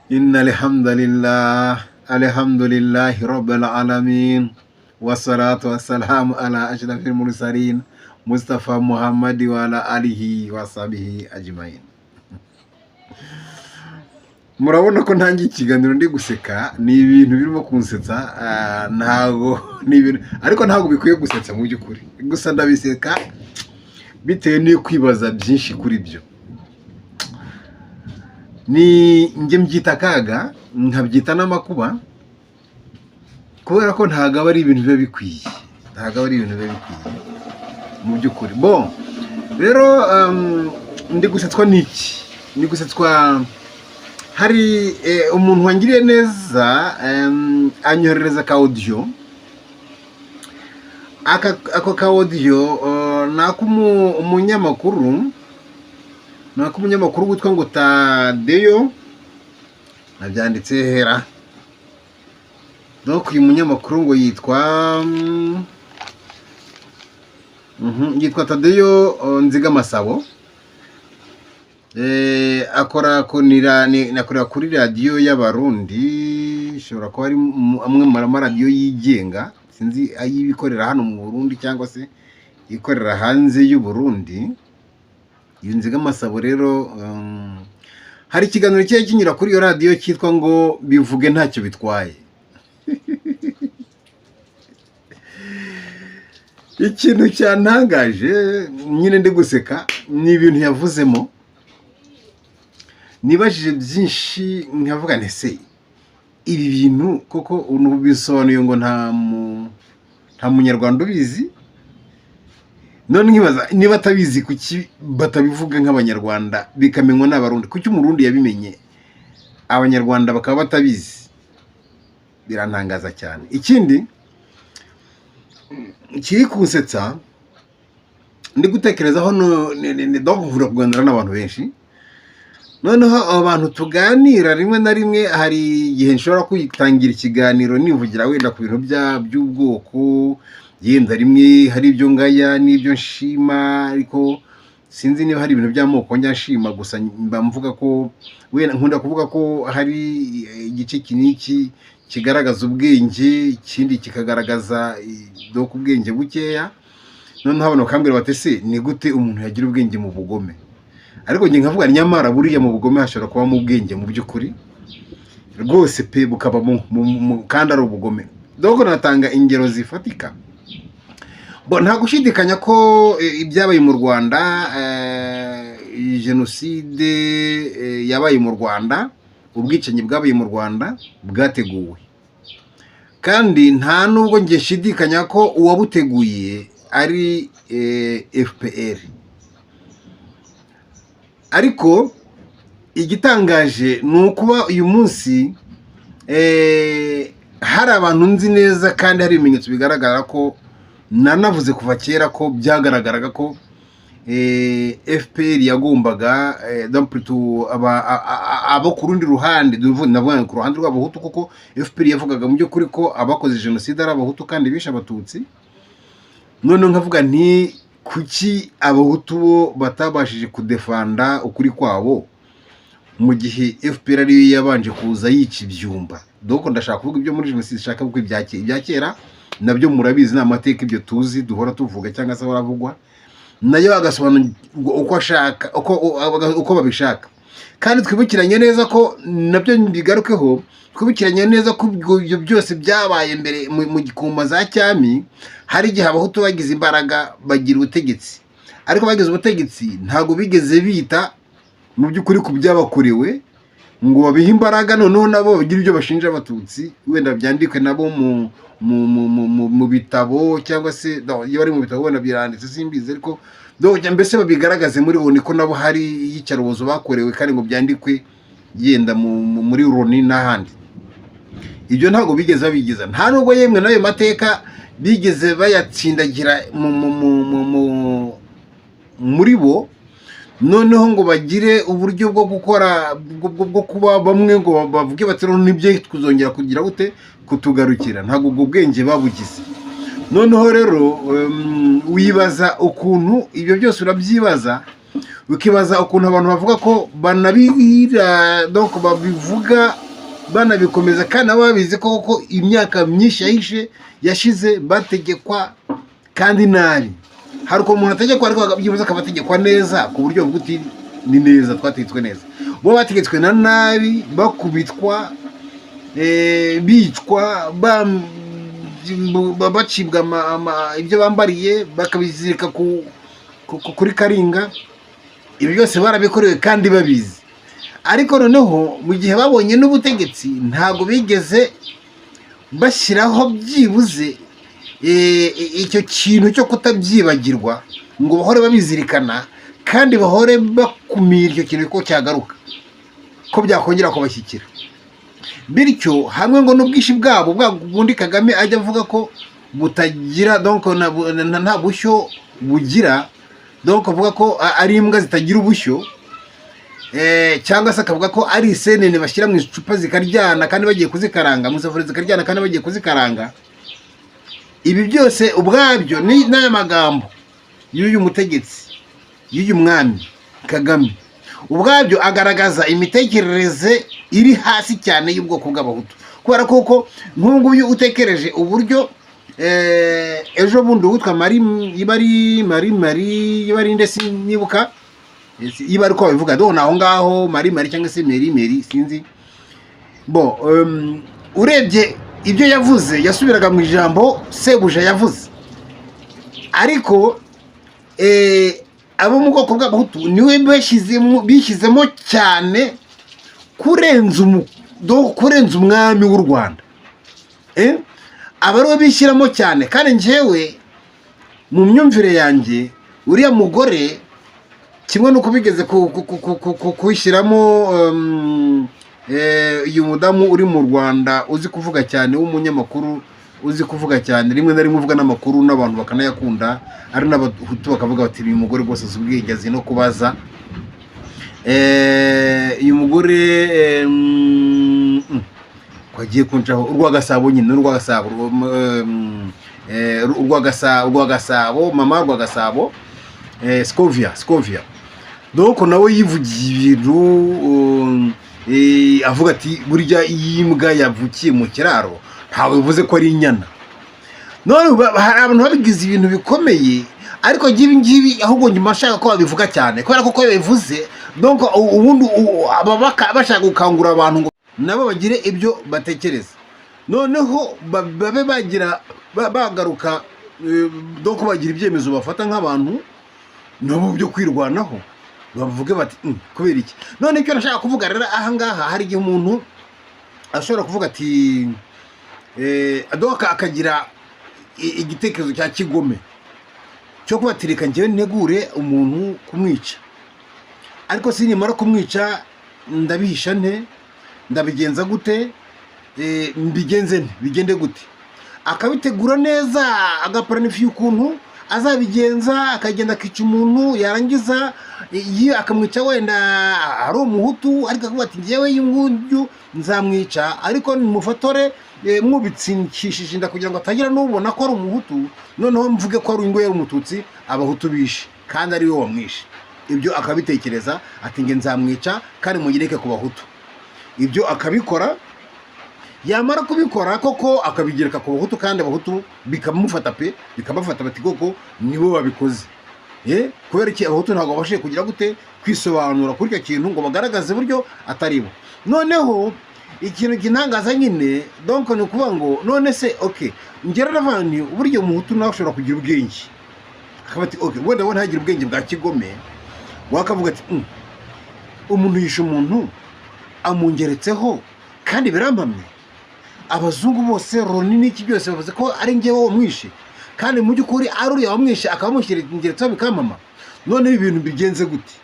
إن الحمد لله، الحمد لله رب العالمين، والصلاة والسلام على أشرف المرسلين مصطفى محمد وعلى آله وصحبه أجمعين. Murabona ko ntangiye ikiganiro ndi guseka. Ni ibintu birimo kunsetsa, ntabwo ni ibintu, ariko ntabwo bikwiye gusetsa mu by'ukuri. Gusa ndabiseka bitewe no kwibaza byinshi kuri byo. Ni njye mbyita akaga, nkabyita n'amakuba, kubera ko ntabwo aba ari ibintu biba bikwiye, ntabwo aba ari ibintu biba bikwiye mu by'ukuri. Bon, rero ndi gusetswa n'iki? Ndi gusetswa, hari umuntu wangiriye neza, anyoherereza ka audio. Ako ka audio ni ak'umunyamakuru, ni ak'umunyamakuru witwa ngo Tadeyo. Nabyanditse hera. Donc uyu munyamakuru ngo yitwa yitwa Tadeyo Nzigamasabo. Akora konira akorera kuri radiyo y'Abarundi, ishobora kuba ari amwe mu maradiyo yigenga, sinzi ayibikorera hano mu Burundi cyangwa se ikorera hanze y'u Burundi. Iyo Nzigamasabo rero, hari ikiganiro kijya kinyura kuri iyo radiyo cyitwa ngo "Bivuge Ntacyo Bitwaye". Ikintu cyantangaje nyine ndi guseka ni ibintu yavuzemo. Nibajije byinshi, nkavuga nti: "Se ibi bintu koko ubu bisobanuye ngo nta munyarwanda ubizi?" None nkibaza niba atabizi, kuki batabivuga nk'Abanyarwanda bikamenywa n'Abarundi? Kuki Umurundi yabimenye, Abanyarwanda bakaba batabizi? Birantangaza cyane. Ikindi kiri kunsetsa ndi gutekerezaho, donc nkunda kuganira n'abantu benshi. Noneho abo bantu tuganira, rimwe na rimwe hari igihe nshobora kwitangira ikiganiro nivugira wenda ku bintu by'ubwoko, yenda rimwe hari ibyo ngaya n'ibyo nshima, ariko sinzi niba hari ibintu by'amoko njya nshima. Gusa mba mvuga ko wenda nkunda kuvuga ko hari igice iki n'iki kigaragaza ubwenge, ikindi kikagaragaza donc ubwenge bukeya. Noneho abantu bakambwira bati: "Ese ni gute umuntu yagira ubwenge mu bugome?" Ariko njye nkavuga nyamara buriya mu bugome hashobora kubamo ubwenge mu by'ukuri rwose pe, bukaba kandi ari ubugome. Donc natanga ingero zifatika. Bo, nta gushidikanya ko ibyabaye mu Rwanda, jenoside yabaye mu Rwanda, ubwicanyi bwabaye mu Rwanda bwateguwe, kandi nta nubwo njye nshidikanya ko uwabuteguye ari FPR. Ariko igitangaje ni ukuba uyu munsi hari abantu nzi neza kandi hari ibimenyetso bigaragara ko nanavuze kuva kera ko byagaragaraga ko FPR yagombaga, donc plutôt abo ku rundi ruhande, ndavuga ku ruhande rw'Abahutu, kuko FPR yavugaga mu by'ukuri ko abakoze jenoside ari Abahutu kandi bishe Abatutsi. Noneho nkavuga nti: "Kuki Abahutu bo batabashije kudefanda ukuri kwabo mu gihe FPR ariyo yabanje kuza yica ibyumba?" Donc ndashaka kuvuga ibyo muri jenoside, shaka kuvuga ibya kera. Ibya kera nabyo murabizi, ni amateka, ibyo tuzi duhora tuvuga cyangwa se baravugwa nayo agasobanurwa uko ashaka, uko babishaka. Kandi twibukiranye neza ko nabyo bigarukeho, twibukiranye neza ko ibyo byose byabaye mbere mu gikuma za cyami. Hari igihe Abahutu bagize imbaraga, bagira ubutegetsi, ariko bagize ubutegetsi ntabwo bigeze bita mu by'ukuri ku byabakorewe ngo babihe imbaraga, noneho nabo bagire ibyo bashinja Abatutsi, wenda byandikwe nabo mu bitabo, cyangwa se no, iyo bari mu bitabo wenda biranditse, simbizi, ariko donc mbese babigaragaze muri Loni ko nabo hari iyicarubozo bakorewe, kandi ngo byandikwe yenda muri Loni n'ahandi. Ibyo ntabwo bigeze babigeza, nta nubwo yemwe n'ayo mateka bigeze bayatsindagira muri bo, noneho ngo bagire uburyo bwo gukora bwo kuba bamwe ngo bavuge bati: "Noneho nibyo kuzongera kugira gute kutugarukira." Ntabwo ubwo bwenge babugize. Noneho rero wibaza ukuntu ibyo byose, urabyibaza. Ukibaza ukuntu abantu bavuga ko banabira, donc babivuga banabikomeza, kandi nabo babizi ko koko imyaka myinshi yahishe yashize bategekwa kandi nabi. Hari ukuntu umuntu ategekwa, ariko byibuze akaba ategekwa neza ku buryo buvuga uti: "Ni neza, twategetswe neza." Bo bategetswe na nabi, bakubitwa, bicwa, bacibwa ibyo bambariye bakabizirika kuri karinga. Ibi byose barabikorewe kandi babizi. Ariko noneho mu gihe babonye n'ubutegetsi, ntabwo bigeze bashyiraho byibuze icyo kintu cyo kutabyibagirwa, ngo bahore babizirikana kandi bahore bakumira icyo kintu ko cyagaruka, ko byakongera kubashyikira. Bityo hamwe ngo n'ubwinshi bwabo bwa bundi Kagame ajya avuga ko butagira, donc nta bushyo bugira, donc avuga ko ari imbwa zitagira ubushyo, cyangwa se akavuga ko ari isenene bashyira mu icupa zikaryana kandi bagiye kuzikaranga, mu isafuriya zikaryana kandi bagiye kuzikaranga. Ibi byose ubwabyo ni n'aya magambo y'uyu mutegetsi, y'uyu mwami Kagame, ubwabyo agaragaza imitekerereze iri hasi cyane y'ubwoko bw'Abahutu. Kubera kuko nk'ubu ngubu utekereje uburyo ejo bundi uwitwa Mari, iba ari Mari Mari, iba ari nde, sinibuka iba ari uko babivuga, dore aho ngaho Mari Mari cyangwa se Meri Meri, sinzi. Bo urebye ibyo yavuze, yasubiraga mu ijambo sebuja yavuze, ariko abo mu bwoko bw'Abahutu niwe bishyizemo cyane kurenza umwami w'u Rwanda. Aba ariwe bishyiramo cyane. Kandi njyewe mu myumvire yanjye, uriya mugore, kimwe n'uko bigeze kuyishyiramo uyu mudamu uri mu Rwanda uzi kuvuga cyane, w'umunyamakuru uzi kuvuga cyane, rimwe na rimwe uvuga n'amakuru n'abantu bakanayakunda, ari n'Abahutu bakavuga bati: "Uyu mugore rwose azi ubwenge, azi no kubaza." Uyu mugore ko agiye kuncaho, urwa Gasabo nyine, urwa Gasabo, urwa Gasabo, urwa Gasabo, mama rwa Gasabo, Scovia, Scovia. Donc nawe yivugiye ibintu, avuga ati: "Burya iyi mbwa yavukiye mu kiraro ntabwo bivuze ko ari inyana." None hari abantu babigize ibintu bikomeye, ariko ngibi ngibi ahubwo nyuma nshaka ko babivuga cyane, kubera ko uko babivuze, donc ubundi aba bashaka gukangura abantu ngo nabo bagire ibyo batekereza, noneho babe bagira bagaruka, donc bagira ibyemezo bafata nk'abantu nabo byo kwirwanaho, bavuge bati: Kubera iki?" None icyo nashaka kuvuga rero aha ngaha, hari igihe umuntu ashobora kuvuga ati donc akagira igitekerezo cya kigome cyo kuba ati: "Reka njyewe ntegure umuntu kumwica, ariko si nimara kumwica ndabihisha nte? Ndabigenza gute? Mbigenze nte? Bigende gute?" Akabitegura neza, agaplanifiya ukuntu azabigenza, akagenda akica umuntu, yarangiza iyo akamwica wenda ari Umuhutu, ariko akavuga ati: "Ngewe uyu nguyu nzamwica, ariko mufatore mwubitsikishije inda kugira ngo atagira n'ubona ko ari Umuhutu, noneho mvuge ko ari uyu nguyu ari Umututsi Abahutu bishe, kandi ari we wamwishe." Ibyo akabitekereza, ati: "Nge nzamwica kandi mugereke ku Bahutu." Ibyo akabikora, yamara kubikora koko akabigereka ku Bahutu, kandi Abahutu bikamufata pe, bikabafata, bati: "Koko nibo babikoze." Kubera iki? Abahutu ntabwo babashije kugira gute? Kwisobanura kuri icyo kintu ngo bagaragaze uburyo atari bo. Noneho ikintu kintangaza nyine, donc ni ukuvuga ngo none se, ok, ngera ndavuga nti uburyo Umuhutu nawe ashobora kugira ubwenge, akaba ati: "Ok," wenda we ntagire ubwenge bwa kigome, wakavuga ati: Umuntu yishe umuntu amungeretseho kandi birampamye, abazungu bose, Loni n'iki byose bavuze ko ari njyewe wamwishe, kandi mu by'ukuri ari uriya wamwishe, akaba amushyirengeretseho bikampama. None ibi bintu bigenze gute?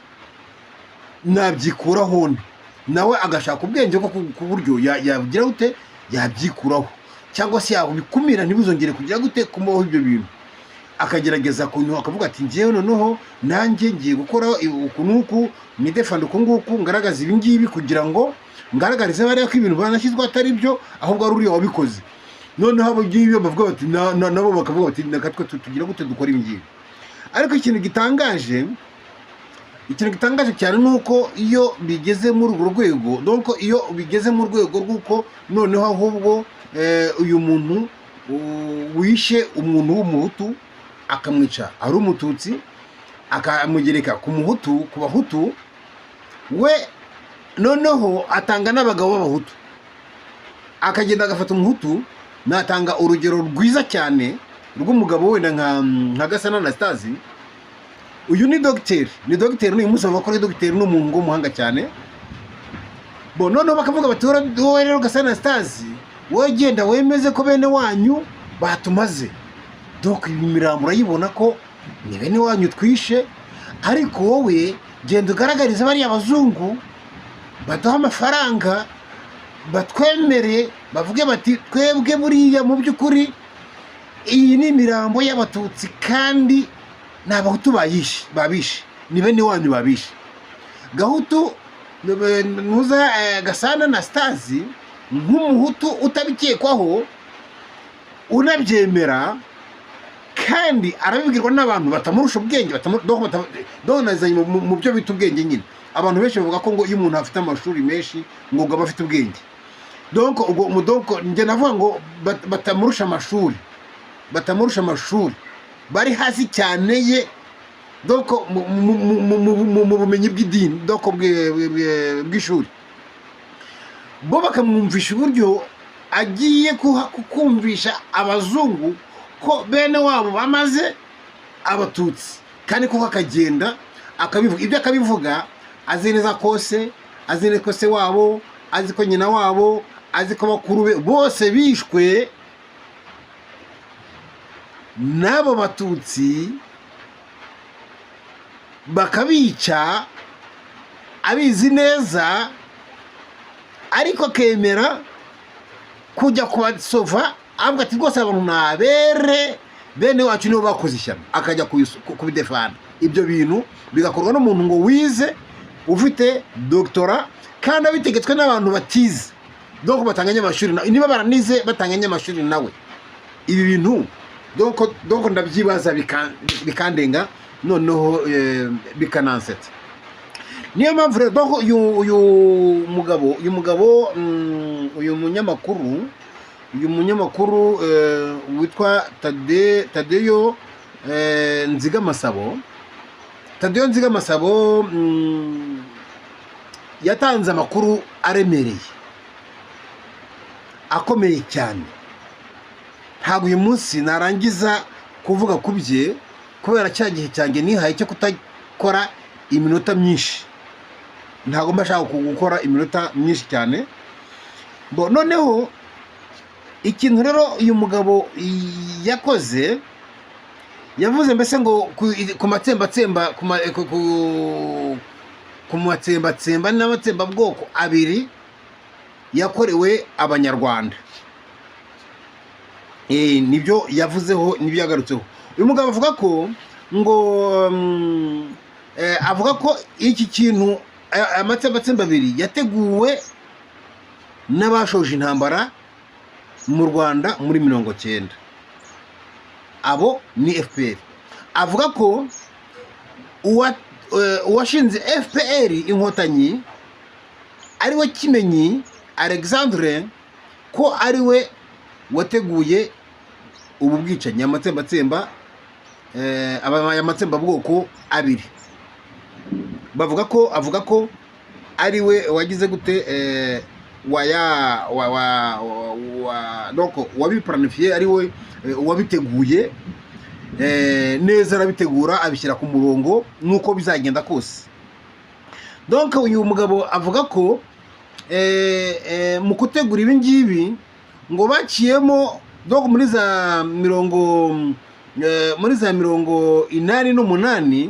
Nabyikuraho nte?" Nawe agashaka ubwenge bwo ku buryo yagira gute, yabyikuraho cyangwa se yabikumira ntibizongere kugira gute, kumubaho ibyo bintu. Akagerageza kuntu akavuga ati: "Ngewe noneho nanjye ngiye gukora uku n'uku, nidefanda uku nguku, ngaragaza ibi ngibi kugira ngo ngaragarize bariya ko ibintu banashyizwe atari byo, ahubwo ari uriya wabikoze." Noneho abo ngibyo bavuga bati nabo bakavuga bati: "Reka twe tugira gute, dukora ibi ngibi." Ariko ikintu gitangaje, Ikintu gitangaje cyane ni uko iyo bigeze muri urwo rwego, donc iyo bigeze mu rwego rw'uko noneho ahubwo uyu muntu wishe umuntu w'Umuhutu, akamwica ari Umututsi, akamugereka ku Muhutu, ku Bahutu, we noneho atanga n'abagabo b'Abahutu, akagenda agafata Umuhutu. Natanga urugero rwiza cyane rw'umugabo wenda nka Gasana Anastase. Uyu ni dogiteri, ni dogiteri n'uyu munsi bavuga ko ari dogiteri, ni umuntu w'umuhanga cyane. Bo noneho bakavuga bati: "Wowe rero Gasana Anastase, wowe genda wemeze ko bene wanyu batumaze. Donc iyi mirambo urayibona ko ni bene wanyu twishe, ariko wowe genda ugaragarize bariya bazungu baduha amafaranga, batwemere, bavuge bati twebwe buriya mu by'ukuri iyi ni imirambo y'Abatutsi kandi ni Abahutu bayishe, babishe, ni bene wanyu babishe." Gahutu ntuza Gasana Anastase nk'Umuhutu utabikekwaho, unabyemera, kandi arabibwirwa n'abantu batamurusha ubwenge, donc nazanye mu byo bita ubwenge nyine. Abantu benshi bavuga ko ngo iyo umuntu afite amashuri menshi ngo aba afite ubwenge. Donc ubwo donc njye navuga ngo batamurusha amashuri, batamurusha amashuri, bari hasi cyane ye, donc mu bumenyi bw'idini, donc bw'ishuri, bo bakamwumvisha uburyo agiye kumvisha abazungu ko bene wabo bamaze Abatutsi, kandi koko akagenda akabivuga. Ibyo akabivuga azi neza ko se, azi neza ko se wabo, azi ko nyina wabo, azi ko bakuru be bose bishwe n'abo Batutsi, bakabica, abizi neza, ariko akemera kujya kubasova, avuga ati rwose abantu ni abere, bene wacu nibo bakoze ishyano, akajya kubidefanda. Ibyo bintu bigakorwa n'umuntu ngo wize, ufite doctorat, kandi abitegetswe n'abantu batize, donc batanganya amashuri niba baranize batanganya amashuri nawe. Ibi bintu donc ndabyibaza bikandenga, noneho bikanansetsa. Niyo mpamvu rero donc uyu mugabo, uyu munyamakuru witwa Tadeyo Nzigamasabo, Tadeyo Nzigamasabo, yatanze amakuru aremereye, akomeye cyane. Ntabwo uyu munsi narangiza kuvuga ku bye kubera cya gihe cyanjye nihaye cyo kutakora iminota myinshi. Ntabwo mba nshaka gukora iminota myinshi cyane. Bo noneho ikintu rero uyu mugabo yakoze, yavuze mbese ngo ku matsembatsemba, ku matsembatsemba n'amatsembabwoko abiri yakorewe Abanyarwanda. Nibyo yavuzeho, nibyo yagarutseho. Uyu mugabo avuga ko ngo avuga ko iki kintu, amatsembatsemba abiri yateguwe n'abashoje intambara mu Rwanda muri 90, abo ni FPR. Avuga ko uwashinze FPR Inkotanyi ariwe Kimenyi Alexandre, ko ariwe wateguye ubu bwicanyi, amatsembatsemba, aya matsembabwoko abiri. Bavuga ko, avuga ko ariwe wagize gute, waya wa wa wa donc wabiplanifiye, ariwe wabiteguye neza, arabitegura, abishyira ku murongo nuko bizagenda kose. Donc uyu mugabo avuga ko mu gutegura ibi ngibi ngo baciyemo, donc muri za 88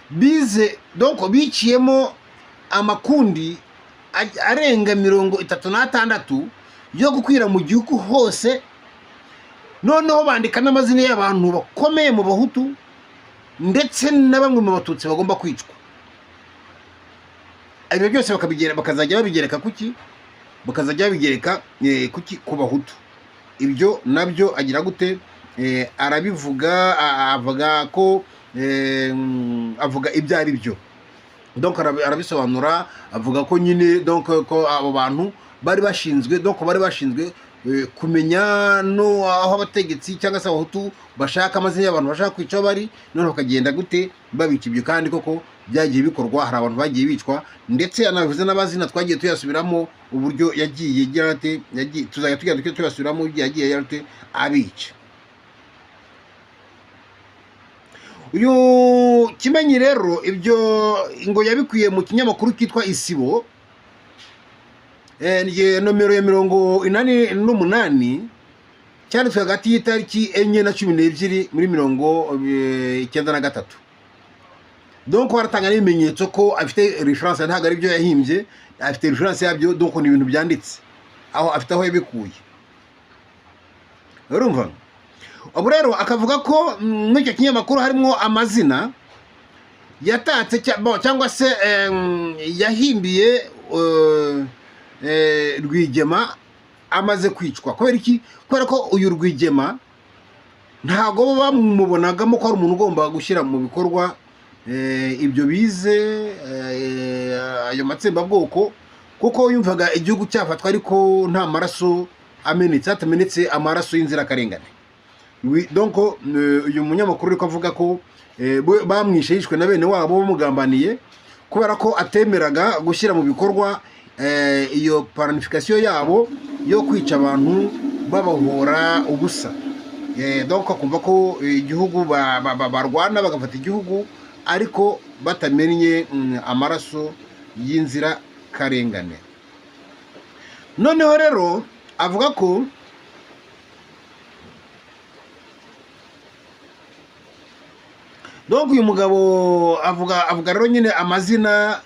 bize, donc biciyemo amakundi arenga 36 yo gukwira mu gihugu hose. Noneho bandika n'amazina y'abantu bakomeye mu Bahutu ndetse na bamwe mu Batutsi bagomba kwicwa. Ibyo byose bakazajya babigereka kuki? Bakazajya babigereka kuki? Ku Bahutu. Ibyo nabyo agira gute? Arabivuga, avuga ko avuga ibyo ari byo. Donc arabisobanura, avuga ko nyine donc ko abo bantu bari bashinzwe, donc bari bashinzwe kumenya no aho abategetsi cyangwa se Abahutu bashaka, amazina y'abantu bashaka kwica aho bari, none bakagenda gute babica. Ibyo kandi koko byagiye bikorwa, hari abantu bagiye bicwa, ndetse anabivuze n'amazina twagiye tuyasubiramo uburyo yagiye agira ate, yagiye, tuzajya tugenda tuyasubiramo uburyo yagiye agira ate abica. Uyu Kimenyi rero ibyo ngo yabikuye mu kinyamakuru cyitwa Isibo, ni nomero ya 88, cyanditswe hagati y'itariki 4 na 12 muri 93. Donc baratanga n'ibimenyetso ko afite référence, ntabwo ari byo yahimbye, afite référence yabyo. Donc ni ibintu byanditse aho, afite aho yabikuye, urumva. Ubu rero akavuga ko muri icyo kinyamakuru harimo amazina yatatse bon, cyangwa se yahimbiye Rwigema amaze kwicwa. Kubera iki? Kubera ko uyu Rwigema ntabwo bo bamubonagamo ko ari umuntu ugomba gushyira mu bikorwa ibyo bize, ayo matsembabwoko, kuko yumvaga igihugu cyafatwa ariko nta maraso amenetse, hatamenetse amaraso y'inzirakarengane. Donc uyu munyamakuru ariko avuga ko bamwishe, yishwe na bene wabo bamugambaniye kubera ko atemeraga gushyira mu bikorwa iyo planification yabo yo kwica abantu babahora ubusa. Donc akumva ko igihugu barwana bagafata igihugu ariko batamennye amaraso y'inzirakarengane. Noneho rero avuga ko donc uyu mugabo avuga rero nyine amazina,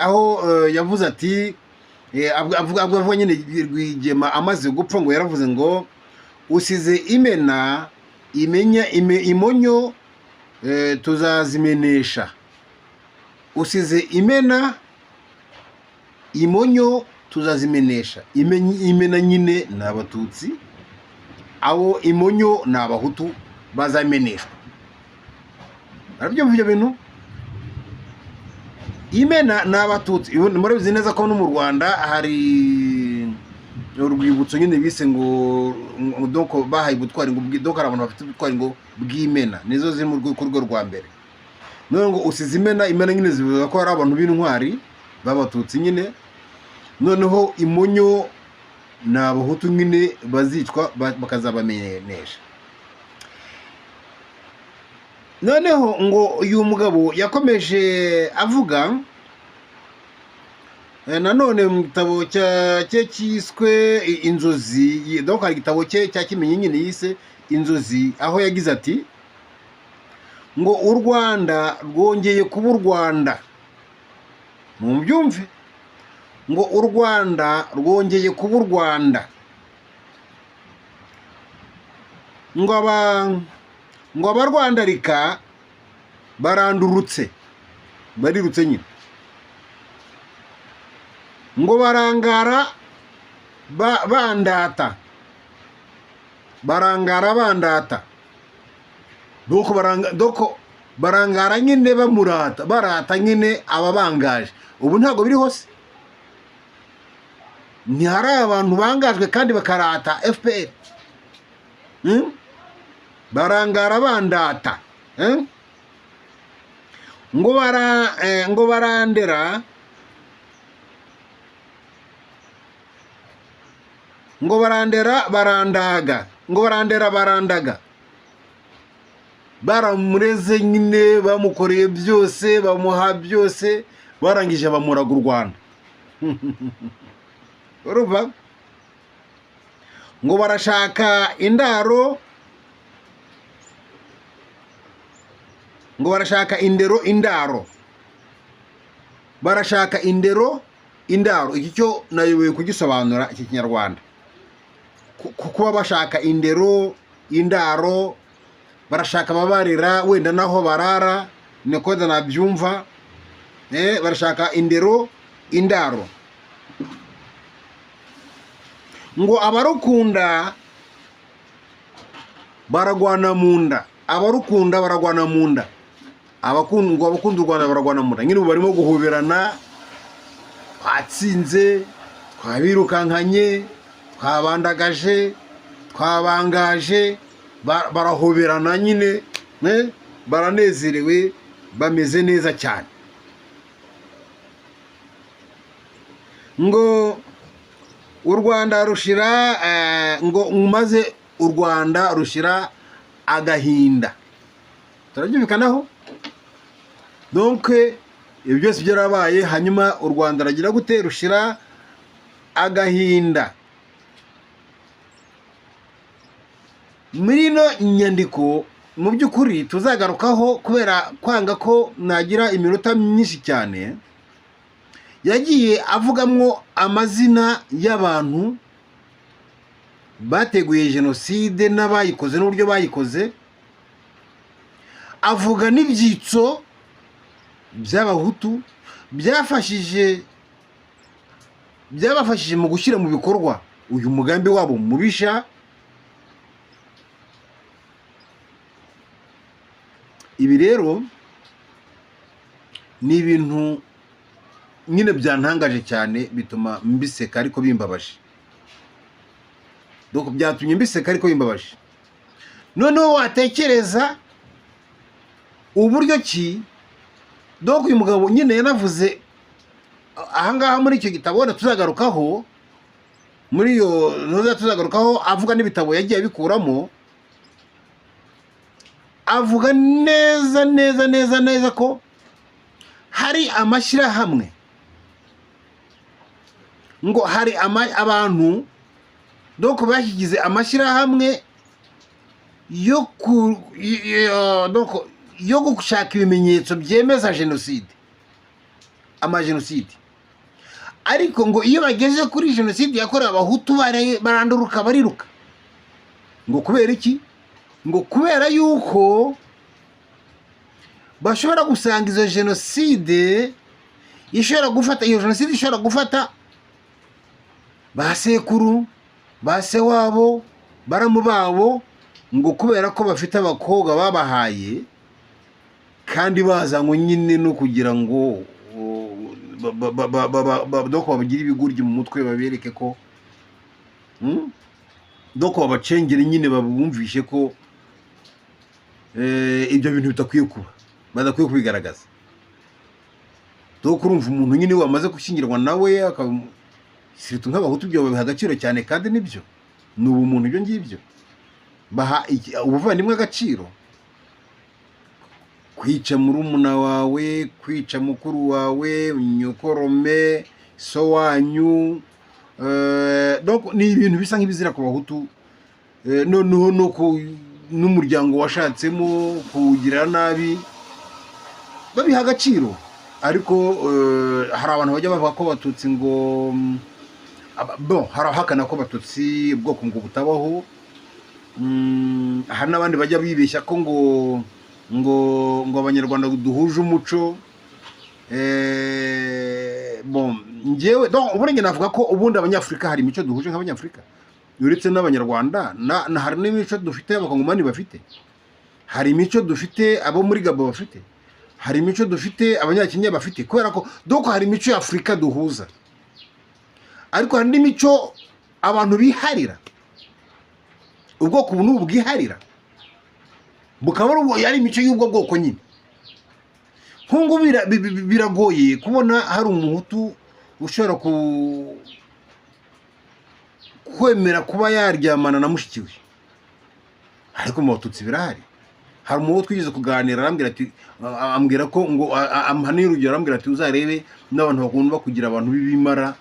aho yavuze ati avuga nyine Rwigema amaze gupfa, ngo yaravuze ngo usize imena imenya imonyo, tuzazimenesha. Usize imena imonyo tuzazimenesha. Imena nyine ni Abatutsi, abo imonyo ni Abahutu, bazameneshwa. Arabyumva ibyo bintu? Imena ni Abatutsi. Murabizi neza ko no mu Rwanda hari urwibutso nyine bise ngo donc bahaye ubutwari ngo donc hari abantu bafite ubutwari ngo bw'imena, nizo ziri mu ku rwego rwa mbere. None ngo usize imena, imena nyine zivuga ko hari abantu b'intwari b'Abatutsi nyine, noneho imonyo ni Abahutu nyine bazicwa bakazabamenyesha. Noneho ngo uyu mugabo yakomeje avuga nanone mu gitabo cye cyiswe Inzozi, donc hari igitabo cye cya Kimenyi nyine yise Inzozi, aho yagize ati ngo u Rwanda rwongeye kuba u Rwanda. Mubyumve, ngo u Rwanda rwongeye kuba u Rwanda, ngo abarwandarika barandurutse, barirutse nyine, ngo barangara bandata, barangara bandata. Donc donc barangara nyine bamurata, barata nyine ababangaje. Ubu ntabwo biri hose, ntihari abantu bangajwe kandi bakarata FPR? Barangara bandata, eh? Ngo barandera, ngo barandera barandaga, ngo barandera barandaga. Baramureze nyine, bamukoreye byose, bamuha byose, barangije bamuraga u Rwanda. Urumva ngo barashaka indaro, ngo barashaka indero indaro, barashaka indero indaro. Iki cyo nayobewe kugisobanura iki Kinyarwanda. Kuba bashaka indero indaro, barashaka ababarera wenda naho barara, niko nabyumva. Barashaka indero indaro. Ngo abarukunda baragwana mu nda, abarukunda baragwana mu nda. Abakunda, abakunda u Rwanda bararwana mu nda nyine. Ubu barimo guhoberana: "Twatsinze, twabirukankanye, twabandagaje, twabangaje." Barahoberana nyine, baranezerewe, bameze neza cyane. Ngo u Rwanda rushira, ngo maze u Rwanda rushira agahinda. Turabyumvikanaho? Donc ibyo byose byarabaye, hanyuma u Rwanda ragira gute? Rushira agahinda. Muri ino nyandiko, mu by'ukuri tuzagarukaho, kubera kwanga ko nagira iminota myinshi cyane, yagiye avugamwo amazina y'abantu bateguye jenoside n'abayikoze n'uburyo bayikoze, avuga n'ibyitso by'Abahutu byabafashije mu gushyira mu bikorwa uyu mugambi wabo mubisha. Ibi rero ni ibintu nyine byantangaje cyane, bituma mbiseka ariko bimbabaje. Donc byatumye mbiseka ariko bimbabaje. Noneho watekereza uburyo ki, donc uyu mugabo nyine yanavuze ahangaha muri icyo gitabo, wenda tuzagarukaho muri iyo ntuza, tuzagarukaho, avuga n'ibitabo yagiye abikuramo, avuga neza neza neza neza ko hari amashyirahamwe, ngo hari abantu donc bashyigize amashyirahamwe yo ku donc yo gushaka ibimenyetso byemeza jenoside, amajenoside. Ariko ngo iyo bageze kuri jenoside yakorewe Abahutu, baranduruka, bariruka. Ngo kubera iki? Ngo kubera yuko bashobora gusanga izo jenoside ishobora gufata, iyo jenoside ishobora gufata ba sekuru, ba se wabo, baramu babo, ngo kubera ko bafite abakobwa babahaye kandi bazanywe nyine no kugira ngo donc babagire ibiguryi mu mutwe, babereke ko, Donc babacengere nyine, babumvishe ko ibyo bintu bidakwiye kuba, badakwiye kubigaragaza. Donc urumva, umuntu nyine wamaze gushyingirwa nawe, surtout nk'Abahutu, ibyo babiha agaciro cyane, kandi nibyo, ni ubumuntu ibyo ngibyo. Baha ubuvandimwe agaciro. Kwica murumuna wawe, kwica mukuru wawe, nyokorome, so wanyu, donc ni ibintu bisa nk'ibizira ku Bahutu. Noneho no n'umuryango washatsemo kuwugirira nabi babiha agaciro. Ariko hari abantu bajya bavuga ko Abatutsi ngo bon, hari abahakana ko Abatutsi ubwoko ngo butabaho. Hari n'abandi bajya bibeshya ko ngo Abanyarwanda duhuje umuco. Bon, njyewe donc ubundi njye navuga ko ubundi Abanyafurika hari imico duhuje nk'Abanyafurika, uretse n'Abanyarwanda, na hari n'imico dufite Abakongomani bafite, hari imico dufite abo muri Gabo bafite, hari imico dufite Abanyakenya bafite, kubera ko donc hari imico ya Afurika duhuza, ariko hari n'imico abantu biharira, ubwoko ubu n'ubu bwiharira, bukaba ari imico y'ubwo bwoko nyine. Nk'ubu biragoye kubona hari Umuhutu ushobora kwemera kuba yaryamana na mushiki we, ariko mu Batutsi birahari. Hari umuhutu twigeze kuganira, arambwira ati, ambwira ko ngo ampa n'urugero, arambwira ati: "Uzarebe n'abantu bakunda kugira abantu b'ibimara,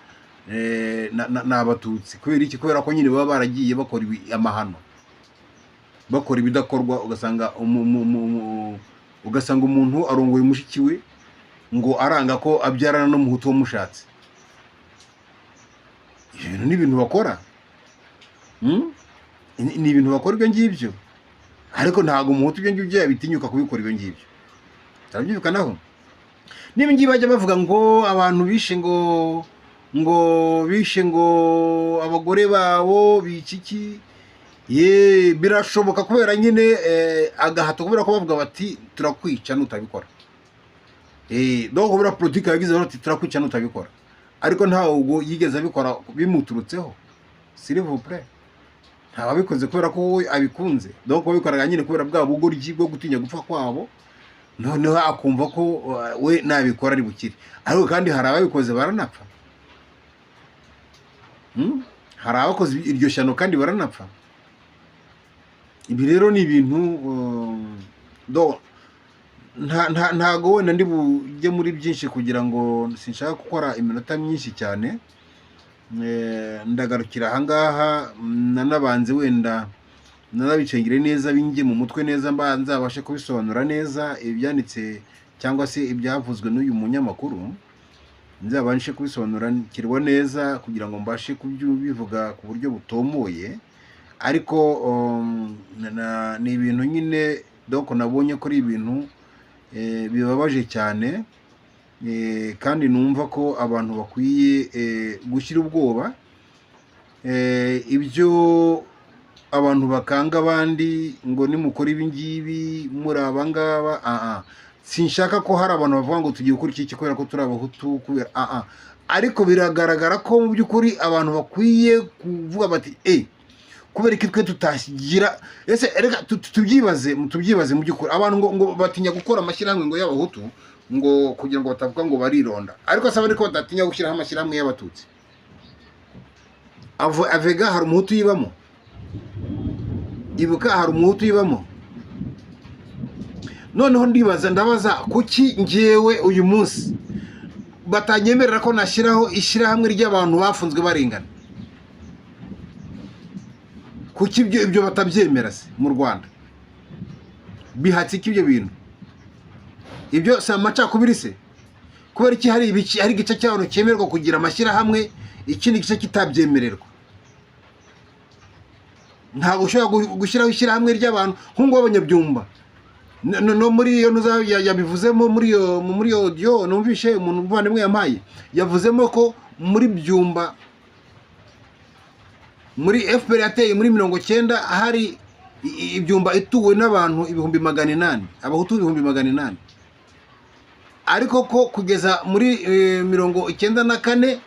ni Abatutsi." Kubera iki? Kubera ko nyine baba baragiye bakora amahano, bakora ibidakorwa, ugasanga umuntu arongoye mushiki we, ngo aranga ko abyarana n'Umuhutu wamushatse. Ibyo bintu ni ibintu bakora. Ni ibintu bakora ibyo ngibyo, ariko ntabwo Umuhutu ibyo ngibyo yabitinyuka kubikora ibyo ngibyo. Turabyumvikanaho? N'ibi ngibi bajya bavuga ngo abantu bishe, ngo bishe ngo abagore babo, bica iki, ye, birashoboka kubera nyine agahato, kubera ko bavuga bati: "Turakwica nutabikora." Donc buriya politiki yagize bati turakwica nutabikora, ariko ntabwo yigeze abikora bimuturutseho, s'il vous plaît. Ntababikoze kubera ko wowe abikunze. Donc babikoraga nyine kubera bwa bugoryi bwo gutinya gupfa kwabo, noneho akumva ko we nabikora ari bukire. Ariko kandi hari ababikoze baranapfa. Hari abakoze iryo shyano kandi baranapfa. Ibi rero ni ibintu ntago wenda ndi bujye muri byinshi kugira ngo sinshaka gukora iminota myinshi cyane. Ndagarukira ahangaha, nanabanze wenda nanabicengere neza, binjye mu mutwe neza, mba nzabashe kubisobanura neza ibyanditse cyangwa se ibyavuzwe n'uyu munyamakuru, nzabashe kubisobanukirwa neza kugira ngo mbashe kubivuga ku buryo butomoye. Ariko ni ibintu nyine, donc nabonye ko ari ibintu bibabaje cyane, kandi numva ko abantu bakwiye gushyira ubwoba. Ibyo abantu bakanga abandi ngo nimukora ibi ngibi muri aba ngaba, sinshaka ko hari abantu bavuga ngo tugiye gukora iki kubera ko turi Abahutu, kubera ariko biragaragara ko mu by'ukuri abantu bakwiye kuvuga bati kubera ko twe tutagira. Ese reka tubyibaze mu by'ukuri, abantu ngo batinya gukora amashyirahamwe ngo y'Abahutu, ngo kugira ngo batavuga ngo barironda, ariko saba ariko badatinya gushyiraho amashyirahamwe y'Abatutsi. Avega hari Umuhutu yibamo, Ibuka hari Umuhutu yibamo. Noneho ndibaza, ndabaza, kuki njyewe uyu munsi batanyemerera ko nashyiraho ishyirahamwe ry'abantu bafunzwe barengana? Kuki ibyo batabyemera se mu Rwanda? Bihatse iki ibyo bintu? Ibyo si amacakubiri se? Kubera iki hari ibiki, hari igice cy'abantu cyemererwa kugira amashyirahamwe, ikindi gice kitabyemererwa? Ntabwo ushobora gushyiraho ishyirahamwe ry'abantu nk'ubu w'Abanyabyumba. No muri iyo yabivuzemo muri iyo audio numvishe umuntu umuvandimwe yampaye, yavuzemo ko muri Byumba, muri FPR yateye muri 90, hari Ibyumba ituwe n'abantu 800,000, Abahutu 800,000, ariko ko kugeza muri 94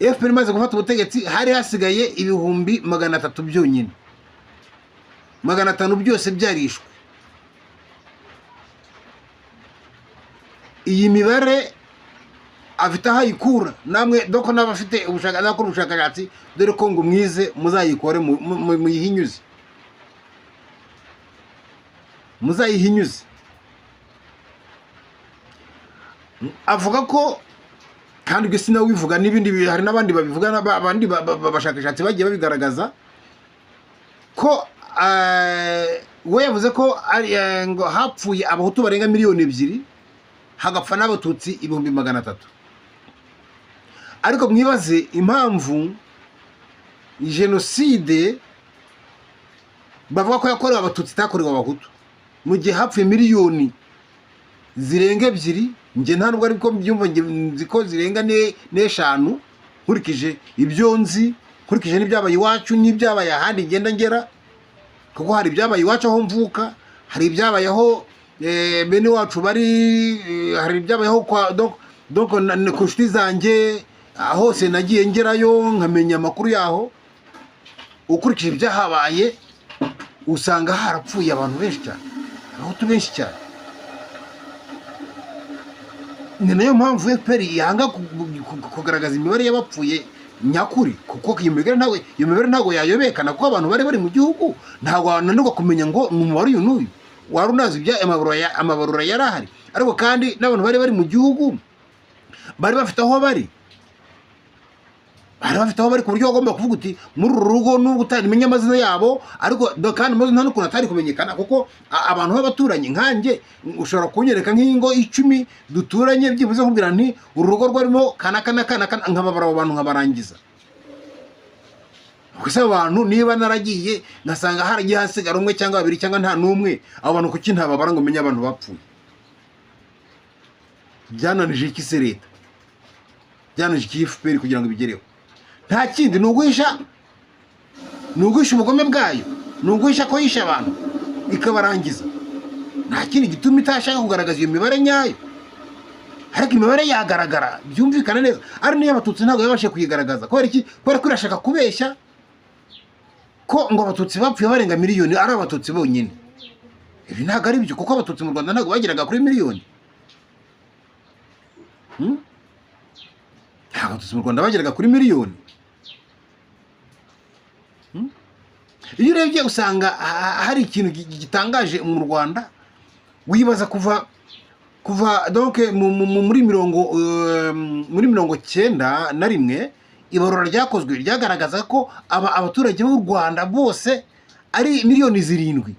FPR imaze gufata ubutegetsi, hari hasigaye 300,000 byonyine, 500 byose byarishwe. Iyi mibare afite aho ayikura, namwe doko n'abafite n'abakora ubushakashatsi, dore ko ngo mwize, muzayikore, muyihinyuze, muzayihinyuze. Avuga ko kandi ibyo sinawivuga n'ibindi hari n'abandi babivuga, abandi bashakashatsi bagiye babigaragaza ko we yavuze ko ari, ngo hapfuye Abahutu barenga 2 miliyoni, hagapfa n'Abatutsi 300,000. Ariko mwibaze impamvu jenoside bavuga ko yakorewe Abatutsi itakorewe Abahutu, mu gihe hapfuye miliyoni zirenga 2. Njye nta nubwo ariko mbyumva, njye nzi ko zirenga n'eshanu, nkurikije ibyo nzi, nkurikije n'ibyabaye iwacu n'ibyabaye ahandi ngenda ngera, kuko hari ibyabaye iwacu aho mvuka, hari ibyabaye aho bene wacu bari, hari ibyabayeho kwa donc ku nshuti zanjye, hose nagiye ngerayo nkamenya amakuru yaho. Ukurikije ibyahabaye, usanga harapfuye abantu benshi cyane, Abahutu benshi cyane. Ni nayo mpamvu FPR yanga kugaragaza imibare y'abapfuye nyakuri, kuko iyo mibare ntabwo yayobekana, kuko abantu bari bari mu gihugu ntabwo wananirwa kumenya ngo ni umubare uyu n'uyu. Wari unazi ibya amabarura yari ahari, ariko kandi n'abantu bari bari mu gihugu bari bafite aho bari, bari bafite aho bari, ku buryo wagomba kuvuga uti muri uru rugo, nubwo utarimenya amazina yabo, ariko kandi amazina nta n'ukuntu atari kumenyekana, kuko abantu b'abaturanyi nkanjye ushobora kunyereka nk'ingo 10 duturanye, byibuze nkubwira nti uru rugo rwarimo kana kana kana kana, nkababara abo bantu nkabarangiza. Gusa abo bantu niba naragiye ngasanga haragiye hasigara umwe cyangwa babiri cyangwa nta n'umwe, abo bantu kuki ntababara ngo menye abantu bapfuye? Byananije iki se leta? Byananije iki FPR kugira ngo ibigereho? Nta kindi, ni uguhisha, ni uguhisha ubugome bwayo, ni uguhisha ko yishe abantu ikabarangiza. Nta kindi gituma itashaka kugaragaza iyo mibare nyayo, ariko imibare yagaragara byumvikana neza. Ari niyo Abatutsi ntabwo yabashije kuyigaragaza. Kubera iki? Kubera ko irashaka kubeshya ko ngo Abatutsi bapfuye barenga miliyoni, ari Abatutsi bonyine. Ibi ntabwo ari byo, kuko Abatutsi mu Rwanda ntabwo bageraga kuri miliyoni. Hmm? Ntabwo Abatutsi mu Rwanda bageraga kuri miliyoni. Iyo urebye usanga hari ikintu gitangaje mu Rwanda. Wibaza kuva donc muri 91, ibarura ryakozwe ryagaragaza ko abaturage b'u Rwanda bose ari miliyoni 7,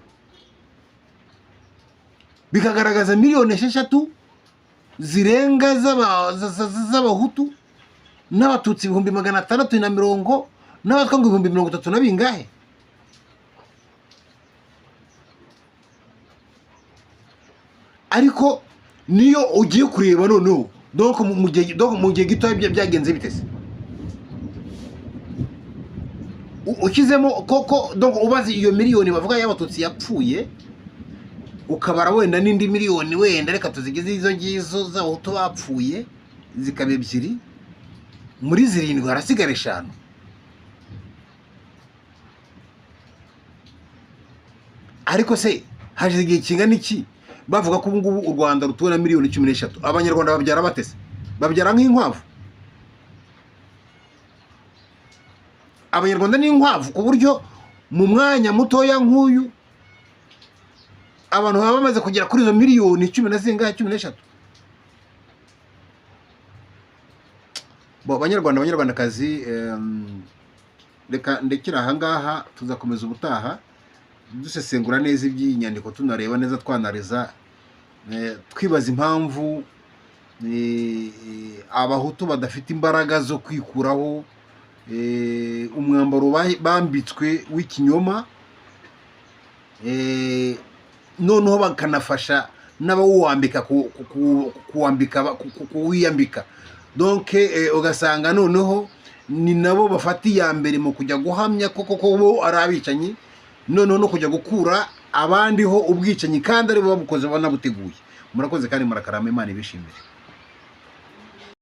bikagaragaza miliyoni 6 zirenga z'Abahutu n'Abatutsi 660,000, n'Abatwa ngo 30,000 na bingahe. Ariko niyo ugiye kureba noneho, donc mu gihe gito byagenze bite se? Ushyizemo koko, donc ubaze iyo miliyoni bavuga y'Abatutsi yapfuye, ukabara wenda n'indi miliyoni, wenda reka tuzigize izo ngizo z'Abahutu bapfuye, zikaba ebyiri muri zirindwi, harasigara eshanu. Ariko se hashize igihe kingana iki bavuga ko ubu ngubu u Rwanda rutuwe na miliyoni 13? Abanyarwanda babyara bate se? Babyara nk'inkwavu? Abanyarwanda ni inkwavu ku buryo mu mwanya mutoya nk'uyu abantu baba bamaze kugera kuri izo miliyoni cumi na zingahe, 13? Bo Banyarwanda, Banyarwandakazi, reka ndekere ahangaha. Tuzakomeza ubutaha dusesengura neza iby'iyi nyandiko, tunareba neza, twanariza, twibaza impamvu Abahutu badafite imbaraga zo kwikuraho umwambaro bambitswe w'ikinyoma, noneho bakanafasha n'abawuwambika kuwambika kuwiyambika. Donc ugasanga noneho ni nabo bafata iya mbere mu kujya guhamya ko koko bo ari abicanyi, noneho no kujya gukura abandi ho ubwicanyi kandi ari bo babukoze, banabuteguye. Murakoze kandi murakarama, Imana ibishimire.